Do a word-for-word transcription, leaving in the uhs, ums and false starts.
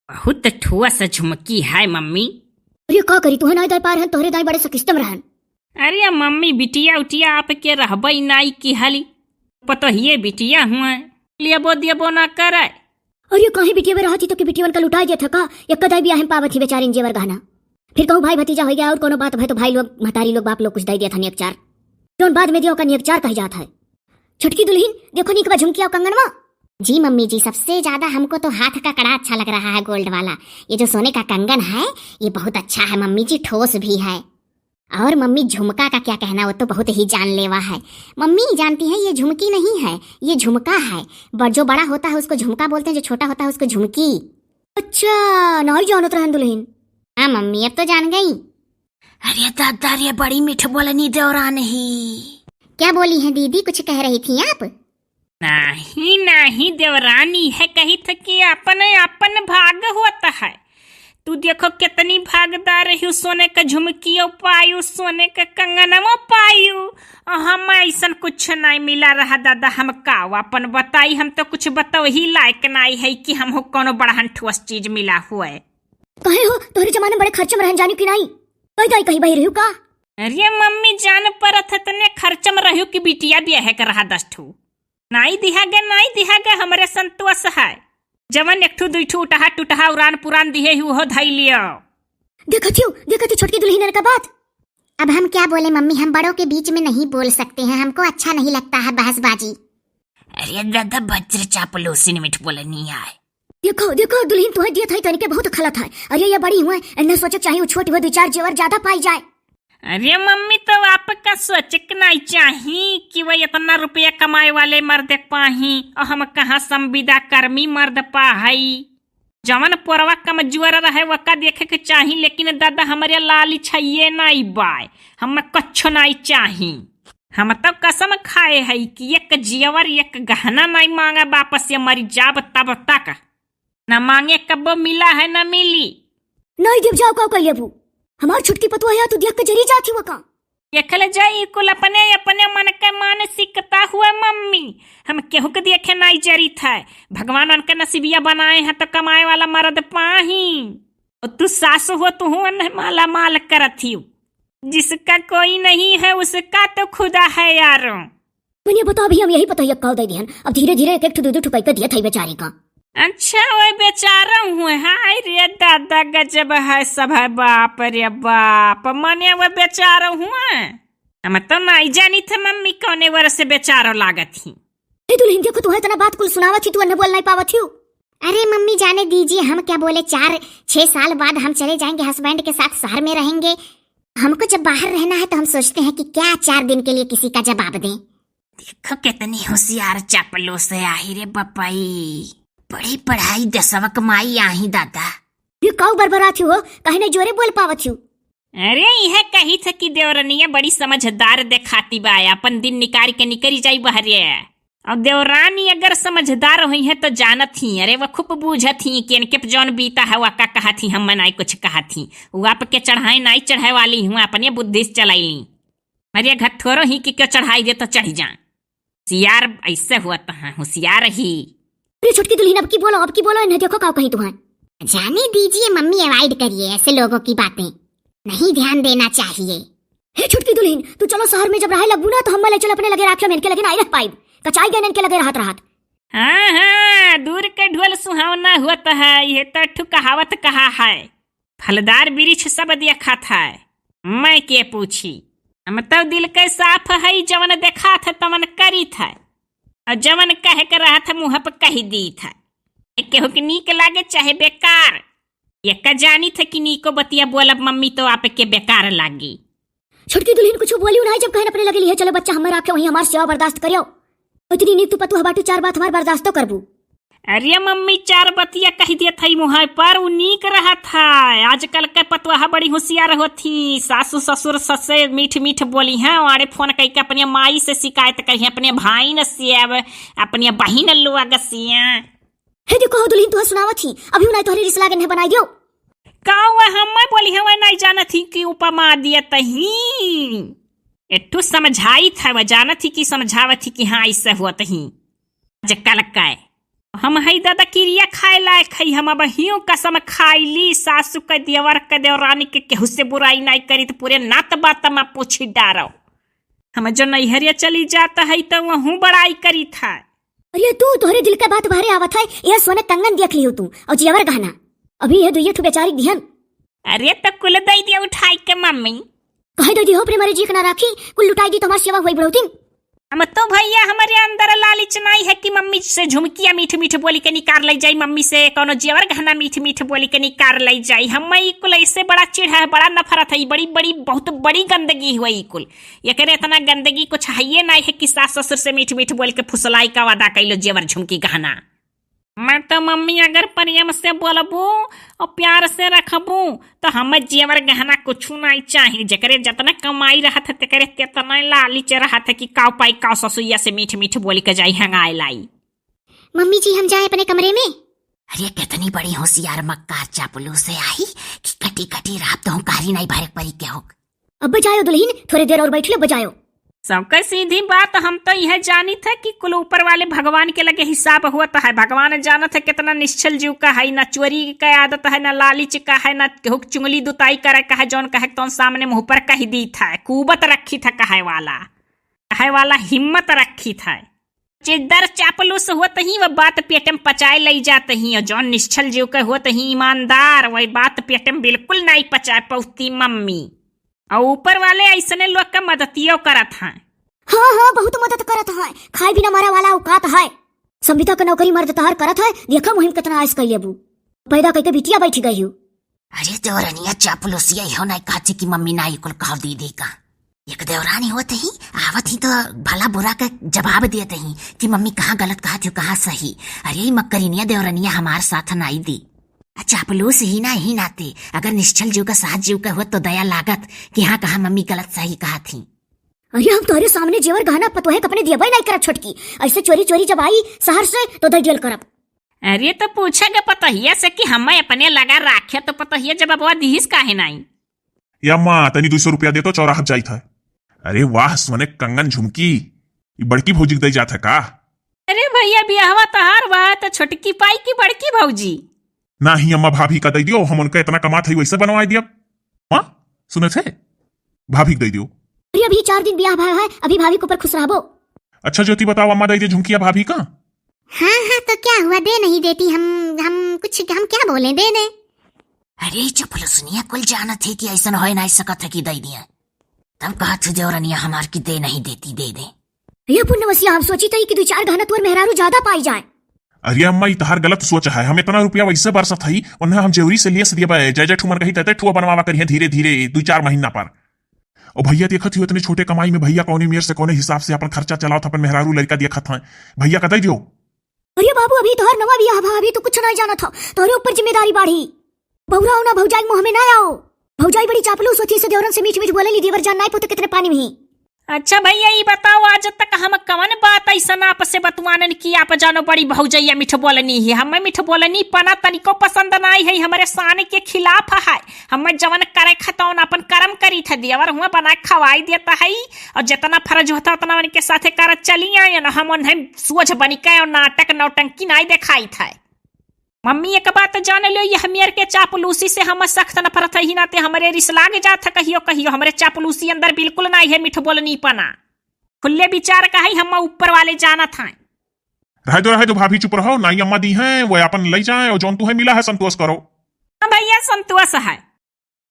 बहुत ठोस झुमकी है मम्मी। अरे का करी, तुहे नाई दाई पार हन, तोहरे दाई बड़े सकिस्टम रहन। अरे मम्मी, बिटिया उटिया आपके रहबई नाई की हली, पतोहिए बिटिया हुए, लेबो देबो ना करे। अरे काहे बिटिया में रहत ही तो के बिटियवन का लुटाए देत ह का? एक दाई बियाह में पावत ही बेचारिन जेवर गहना। फिर कहूँ भाई भतीजा होइ गया और कोनो बात भय तो भाई लोग, महतारी लोग, बाप लोग कुछ दई देत हन एक चार। जौन बाद में दियो का नियक चार कह जात है। छोटकी दुल्हिन, देखो नीक बा झुमकिया और कंगनवा। जी मम्मी जी, सबसे ज्यादा हमको तो हाथ का कड़ा अच्छा लग रहा है, गोल्ड वाला। ये जो सोने का कंगन है, ये बहुत अच्छा है मम्मी जी, ठोस भी है। और मम्मी, झुमका का क्या कहना, वो तो बहुत ही जानलेवा है। मम्मी जानती हैं, ये झुमकी नहीं है, ये झुमका है। ब-, जो बड़ा होता है उसको झुमका बोलते हैं, जो छोटा होता है उसको झुमकी। अच्छा, नाई जानत रहन दुल्हिन। हाँ मम्मी, अब तो जान गई। अरे दादा रे, बड़ी मीठ बोलनी देवरान ही। क्या बोली है दीदी, कुछ कह रही थी आप? नाही, नाही देवरानी है, कही थ कि अपने अपन भाग होत है। तू देखो कितनी भागदार रही, सोने का झुमकियो पायु, सोने का कंगनवा पायु, और हम ऐसन कुछ नहीं मिला रहा दादा। हम का अपन बताई, हम तो कुछ बतवही लायक नहीं है कि हमहू कोनो बड़हन ठोस चीज मिला हुए। कहे हो, तोहरे जमाने में बड़े खर्च में रहन जानी कि नहीं? कही दाई कही बही रही का? अरे मम्मी, जान परत है तने खर्च में रहू कि बिटिया बियाह के रहा दस ठू। नाई दिहा गे, नाई दिहा गे, हमरे संतोष है। जवन एक ठू दुई ठू उठहा टुटहा उड़ान पुरान दिहे ही उहो धई लियो। देखत हियो, देखत ही छोटकी दुल्हिन का बात। अब हम क्या बोले मम्मी, हम बड़ों के बीच में नहीं बोल सकते हैं, हमको अच्छा नहीं लगता है बहसबाजी। अरे दादा, वज्र चापलूसी मीठ बोलनी आए। देखो, देखो, दुल्हिन तुहे दियत है, तनिके बहुत खलत है। अरे, ये बड़ी हुए, इन्हें सोचे चाहिए, वो छोटी हुए, दो चार जेवर ज्यादा पाई जाए। अरे मम्मी, तो आपका सोचे के नहीं चाही कि वो इतना रुपया कमाए वाले मर्द पाही, और हम कहाँ संविदा कर्मी मर्द पाहई। जवन पोरवा कमजोर रहे, वका देखे के चाही, लेकिन दादा, हमरे लाली छइये नहीं बाय, हम कच्छो नहीं चाही। हम तो कसम खाए हई कि एक जेवर, एक गहना नहीं मांगा वापस, ये मरी जाब तब तक। न मांगे कब्बो, मिला है न मिली। नहीं देव, जाओ, का कर लेबू? हमार छोटकी पतोह है, तू देख के जरी जात ही वका। देखल जाई कुल अपने, अपने मन के मानसिकता हुए मम्मी। हम केहू के देखे नहीं जरीत है। भगवान उनके नसीबिया बनाए हैं तो कमाए वाला मर्द पाही। और तू सास हो, तू हूँ अन्न माला माल करत ही। जिसका कोई नहीं है उसका तो खुदा है यारो। मने बताओ भैया, हम यही पता है काव दे दिहन। अब धीरे धीरे एक एक ठो दू दू ठो कइके दिया था बेचारी का। अच्छा, वो बेचारा हुए, हाय रे दादा, गजब है सब है, बाप रे बाप, मने वो बेचारा हुए। हम तो नहीं जानी थे मम्मी कौने वर से बेचारो लागत ही। हे दुल्हन, देखो, तुहे इतना बात कुल सुनावत ही, तू अन्ने बोल नहीं पावत ही। अरे मम्मी, जाने दीजिए, हम क्या बोले, चार छह साल बाद हम चले जाएंगे, हस्बैंड के साथ शहर में रहेंगे। हमको जब बाहर रहना है तो हम सोचते हैं कि क्या चार दिन के लिए किसी का जवाब दें। देखो कितनी होशियार चापलूस है, आही रे बपई। बड़ी पढ़ाई दसवक माई आही दादा। ये काऊ बरबरात हो, काहे नहीं जोरे बोल पावत हो? अरे, यह कही थे कि देवरनिया बड़ी समझदार देखाती बा, अपन दिन निकाल के निकल जाई बहरे। और देवरानी अगर समझदार होई है तो जानत ही, अरे, वो खूब बूझत ही कि इनके पे जौन बीता है, वका कहत ही, हम नाई कुछ कहत ही। वो आपके चढ़ाए नाई चढ़ाए वाली हूँ, अपने बुद्धि से चलैली। अरे, घटोरो ही कि क्यों चढ़ाई दे तो चढ़ जा। होशियार ऐसे हुआ तो है, होशियार ही। अरे छोटकी दुल्हन, अब की बोलो, अब की बोलो, इन्हें देखो काव कहीं तुम्हें। जाने दीजिए मम्मी, अवॉइड करिए ऐसे लोगों की बातें, नहीं ध्यान देना चाहिए। हे छोटकी दुल्हन, तू चलो शहर में जब रहे लगबू ना तो हम ले चल अपने लगे राख्या में इनके लगे ना रह पाइब, कचाई गए इनके लगे रहत रहत। हाँ हाँ, दूर के ढोल सुहावना होत है, ये तो ठू कहावत कहा है। फलदार वृक्ष सब देखात है, मैं के पूछी। हम तो दिल के साफ है, जवन देखात है तवन करीत है, और जवन कहे के रहत है मुँह पे कही दीत है। केहू के नीक लागे चाहे बेकार, ये का जानी थे कि नीको बतिया बोलब मम्मी तो आपके बेकार लागी। छोटकी दुल्हन कुछ बोलियो ना, जब कहन अपने लगे लिए चलो बच्चा हमारे आके वहीं हमार सेवा बर्दाश्त करियो। इतनी नीक तू पतुआ बाटू, चार बात हमार बर्दाश्तो करबू। अरे मम्मी, चार बतिया कह दिया था मुँह पर, उ नीक रहा था। आजकल के पतुआ बड़ी होशियार होती, सासू ससुर ससे मीठ मीठ बोली हैं, आड़े फोन करके अपने माई से शिकायत करी, अपने भाई न से, अब अपने बहिन लोग से। हे देखो हो दुल्हन, तुहा सुनावत ही, अभी उन्हें तोहरे रिस लागे नहीं बनाई दियो। का वह हम बोली है, वह नहीं जानत ही कि उपमा दिया तही। एठू समझाई था, वह जानत ही कि समझावत ही कि हाँ, इससे हुआ तही। आजकल का है। हम हई दादा किरिया खाए लायक हई, हम अबहियों कसम खाइली, सासू के, देवर के, देवरानी के केहू से बुराई नाई करी, त पूरे नात बात मा पूछी डारो। हम जो नैहरिया चली जात हई त वहूँ बड़ाई करीत है। अरे तू, तोहरे दिल के बात बाहरे आवत है, यह सोने कंगन देख लियो तू, और जेवर गहना। अभी यह दुइये ठो बेचारी दिहन। अरे त कुल दई दिया उठाई के मम्मी। कहे दई दी हो, अपने मरे जी के ना राखी, कुल लुटाई दी, तुम्हार सेवा हुई बुढ़ौतिन। हम तो भैया हमरे अंदर लालच नाई है कि मम्मी से झुमकिया मीठ मीठ बोली के निकार लई जाई, मम्मी से कौनो जेवर गहना मीठ मीठ बोली के निकार लई जाई। हम ई कुल ऐसे बड़ा चिढ़ा है, बड़ा नफरत है, ई बड़ी बड़ी बहुत बड़ी गंदगी हुआ ई कुल। एकरे इतना गंदगी कुछ हइये नाई है कि सास ससुर से मीठ मीठ बोल के फुसलाई का वादा कइलो जेवर झुमकी गहना। मैं तो मम्मी अगर प्रेम से बोलबू और प्यार से रखबू तो हमें जेवर गहना कुछ नाई चाही। जेकरे जतना कमाई रहत है तेकरे तेतना लालच रहत है कि काव पाई काव ससुइया से मीठ मीठ बोल के जाई हंगाए लाई। मम्मी जी, हम जाए अपने कमरे में? अरे, कितनी बड़ी होशियार मक्कार चापलूस है आई कि कटी कटी रात तो हंकारी नाई भरे परी के हो। अब बजायो दुल्हन, थोड़े देर और बैठ लो, बजायो। सबका सीधी बात, हम तो यह जानित है कि कुल ऊपर वाले भगवान के लगे हिसाब होत है। भगवान जानत है कितना निश्छल जीव का है, ना चोरी का आदत है, ना लालच का है, ना केहू के चुंगली दुताई करे का है, जौन कहे तौन सामने मुंह पर कह दीत है, कूबत रखित है कहे वाला, कहे वाला हिम्मत रखित है। चिद्दर चापलूस होत ही वह बात पेट में पचाए लई जात ही, और जौन निश्छल जीव के होत ही ईमानदार, वह बात पेट में बिल्कुल नाई पचाए पौती मम्मी। और ऊपर वाले ऐसने लोग का मदतियो करत हैं। हाँ, हाँ, बहुत मदद करत हैं। खाए बिना मरे वाला औकात है। संविदा का नौकरी मर्द तहार करत है, देखा मुहिम कितना आयस कई लेबू। पैदा कई के बिटिया बैठ गई हो। अरे देवरनिया चापलूसिया, इहो नाई कहत ही कि मम्मी नाई कुल कह दी दी का। एक देवरानी होत ही, आवत ही तो भला बुरा के जवाब देत ही कि मम्मी कहाँ गलत कहत हो, कहाँ सही। अरे ई मक्करिनिया देवरनिया हमार साथ नाई दी। आ चापलूस ही ना, ही नाते अगर निश्छल जीव का साथ जीव का होत तो दया लागत कि हाँ, कहाँ मम्मी गलत सही कहत ही। अरे हम तोहरे सामने जेवर गहना पतोहे के अपने दियबे नाई करब छोटकी। ऐसे चोरी चोरी जब आई शहर से तो दे दियल करब। अरे तो पूछे के पतोहिया से कि हमें अपने लगा राखे तो पतोहिया जब अबवा दिहिस काहे नाई? या माँ, तनी दुई सौ रुपया दे तो चौराहा जाइत है। अरे वाह, सोने कंगन झुमकी, ई बड़की भौजी के दे जात है का? अरे भैया, बियाहवा तहार बा तो छोटकी पाई की बड़की भौजी? नाही अम्मा, भाभी का दे दियो, हम उनका इतना कमात है वैसे बनवाए दिया। माँ, सुनत है, भाभी के दे दियो। अरे अभी चार दिन बियाह भा है, अभी भाभी के ऊपर खुश रहबो। अच्छा ज्योति, बताओ अम्मा दे दे झुमकिया भाभी का? हाँ, हाँ, तो क्या हुआ, दे नहीं देती हम, हम कुछ, हम क्या बोले, दे दे। अरे चपलुसनिया, कुल जानत है कि ऐसन होए नाई सकत है कि दे दिया। तब कहत है देवरनिया हमार कि दे नहीं देती, दे दे। ये पुण्यवसिया, हम सोचित ही कि दो चार गहना तोर मेहरारू ज्यादा पाई जाए। अरे अम्मा, ई तहार गलत सोच है। हम इतना रुपया वैसे बरसत हई, उन्हें हम जेवरी से लेस दिए बा, जय जय ठुमन कही तय ठुआ बनवावा करिए धीरे धीरे दो चार महीना पर। और भैया देखत ही इतने छोटे कमाई में भैया कौने मेर से कौने हिसाब से अपन खर्चा चलावत, अपन मेहरारू लड़का देखत हैं। भैया का दे दियो। अरे बाबू, अभी तोहर नवा बियाह भा, अभी तो कुछ नहीं जानत हो, तोहरे ऊपर जिम्मेदारी बाढ़ी। बौराओ ना भौजाई मुँह में ना आओ। भौजाई बड़ी चापलूस होती से देवरन से मीठ मीठ बोले ली, देवर जान नाई पोते कितने पानी में ही। अच्छा भैया, ई बताओ, आज तक हम कवन बात ऐसन आप से बतवानन कि आप जानो बड़ी भौजैया मीठ बोलनी ही? हमें मीठ बोलनी पना तनिको पसंद नाई है, हमरे शान के खिलाफ है। हमें जवन करे खतौन अपन कर्म करी थे, देवर हुआ बना खवाई देता है, और जितना फर्ज होता उतना उनके साथे करत चली आए न। हम उन्हें सोझ बनी के और नाटक नौटंकी नाई देखाई थे। मम्मी, एक बात जान लो, यह मेर के चापलूसी से हम सख्त नफरत है, ही नाते हमरे रिस लाग जात है कहियो कहियो। हमरे चापलूसी अंदर बिल्कुल नाई है, मीठ बोलनी पना। खुले विचार का है, हम ऊपर वाले जानत हैं। रह दो, रह दो भाभी, चुप रहो, नाई अम्मा दी हैं, वो अपन ले जाए और जौन तू है मिला है संतोष करो। हाँ भैया, संतोष है।